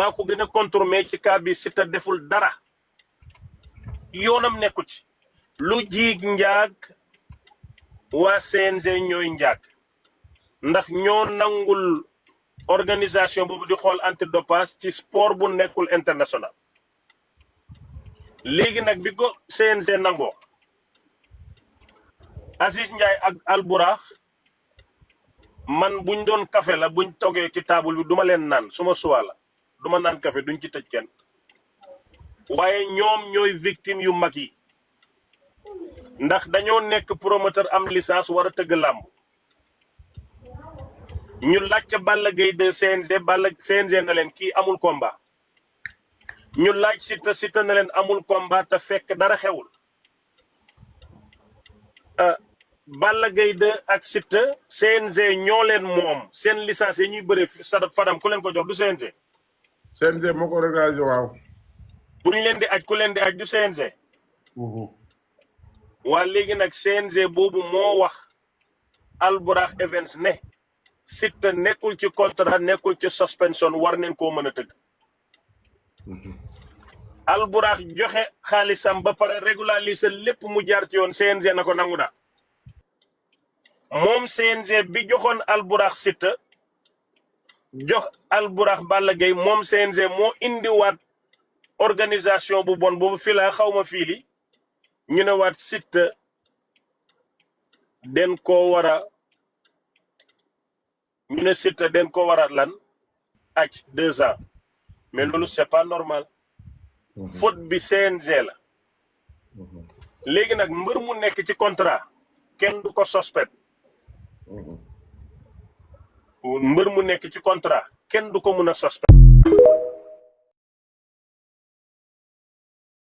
maa ko gën a contrôler ci cas bi Siteu deful dara yoonam nekku ci lu jiig njaag waa CNG ñooy njaag ndax ñoo nangul organisation boobu di xool antidopage ci sport bu nekkul international léegi nag bi ko CNG nangoo Aziz Ndiaye ak Alburax man buñ doon café la buñ toggee ci table bi duma leen naan suma suwa la duma naan café duñ ci tëj kenn waaye ñoom ñooy victime yu mag yi ndax dañoo nekk promoteur am licence war a tëgg làmb ñu laaj ca Balla Gaye de CNG na leen kii amul combat ñu laaj Siteu na leen amul combat te fekk dara xewul Balla Gaye de ak Siteu CNG ñoo leen moom seen licence yi ñuy bëre Fadam ku leen ko jox du CNG. CNG moo ko organisé waaw. bu ñu leen di aj ku leen di aj du CNG. waa léegi nag CNG boobu moo wax Alburax Events ne Siteu nekkul ci contrat nekkul ci suspension war nañ koo mën a tëgg. Alburax joxe xaalisam ba pare régulariser lépp mu jaar ci yoon CNG na ko nangu na moom CNG bi joxoon Alburax Siteu jox Alburax Balla Gaye moom CNG moo indiwaat organisation bu bon boobu fii laa xaw ma fii li ñu ne waat Siteu den koo war a ñu ne Siteu den ko war a lan aj 2 ans mais loolu c'est pas normal. faute bi CNG la léegi nag mbër mu nekk ci contrat kenn du ko suspect mbër mu nekk ci contrat kenn du ko mën a suspect